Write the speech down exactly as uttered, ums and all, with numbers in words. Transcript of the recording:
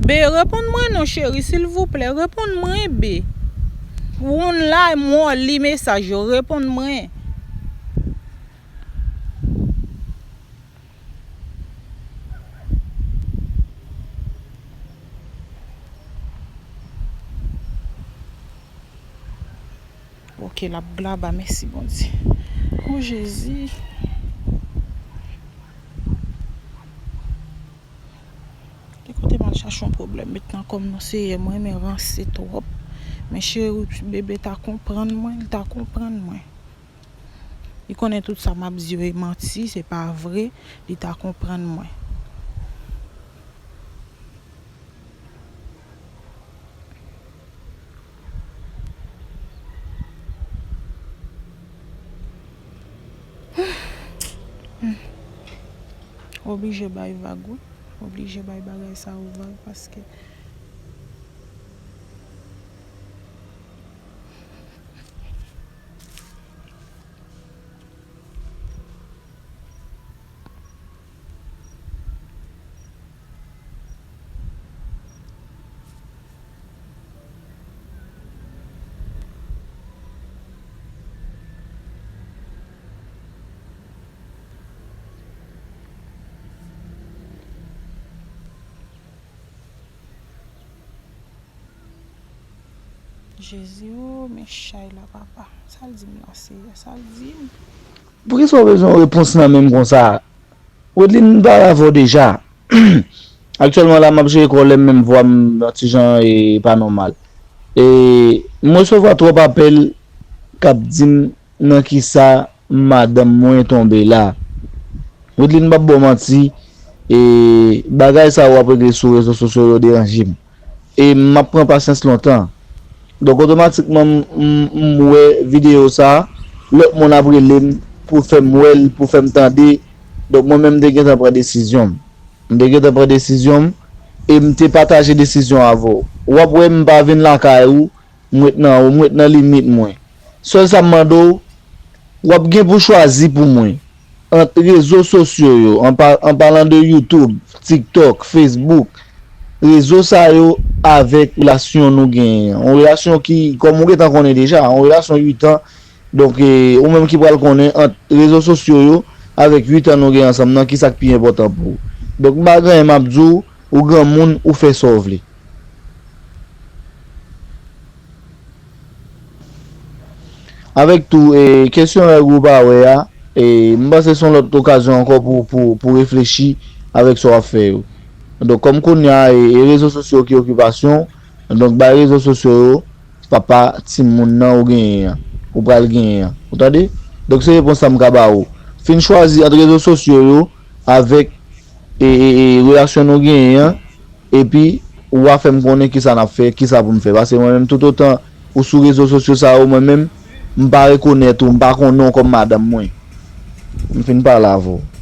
Be, reponn mwen non, cheri, silvouplè, reponn mwen, be. Ou konn la, m wè w li mesaj yo, reponn mwen. Ok, l ap glaba, mèsi Bondye. O Jezi. Ki kote m al chache yon pwoblèm met nan kò m non, Seyè, mwen renmen ranse twòp. Men cheri, bebe ta konprann mwen, li ta konprann mwen. Li konnen tout sa m ap di yo e manti, se pa vre, li ta konprann mwen. Oblije bay vag, wi. Oblije bay bagay sa yo vag paske Jezi o, men chay la papa. Sa l di m la, Seyè? Sa l di m? Poukisa w bezwen yon repons nan men m konsa? Wedlin, m pale avè w deja. Aktyèlman la, m ap jere kòlè m, menm vwa m yon ti jan e pa nòmal. E m resevwa twòp apèl k ap di m nan kisa madanm mwen tonbe la. Wedlin, m p ap ba w manti, e bagay sa yo w ap regle sou rezo sosyo yo deranje m. E m ap pran pasyans lontan. Donk, otomatikman, m, m, m wè videyo sa a, lòt moun ap rele m pou fè m wè l, pou fè m tande. Donk, mwen menm, m te gentan pran desizyon m. M te gentan pran desizyon m, e m te pataje desizyon avè w. W ap wè m pa vin lakay ou, m ret nan, m ret nan limit mwen. Sèl sa m mande w, w ap gen pou chwazi pou mwen ant rezo sosyo yo, an pa, an palan de YouTube, TikTok, Facebook, rezo sa yo avèk relasyon nou genyen an. Yon relasyon ki, kòm ou gentan konnen deja, yon relasyon uit an. Donk, e, ou menm ki pral konnen ant rezo sosyo yo avèk uit an nou gen ansanm nan, ki sa k pi enpòtan pou ou. Donk, m pa gen anyen m ap di w, ou granmoun, ou fè sa w vle. Avèk tou, e, kesyon règ ou pa wè a, e, m panse se yon lòt okazyon ankò pou, pou, pou reflechi avèk sa w ap fè yo. Donk, kòm kounye a, e, e rezo sosyo ki okipasyon, donk, bay rezo sosyo yo papa timoun nan ou genyen an, ou pral genyen an. Ou tande? Donk, se repons sa m ka ba ou. Fin chwazi ant rezo sosyo yo avèk, e, e, e, relasyon nou genyen an, epi ou a fè m konnen kisa n ap fè, kisa pou m fè. Paske mwen menm, toutotan ou sou rezo sosyo sa yo, mwen menm, m pa rekonèt ou, m pa konnen w kòm madanm mwen. M fin pale avè w.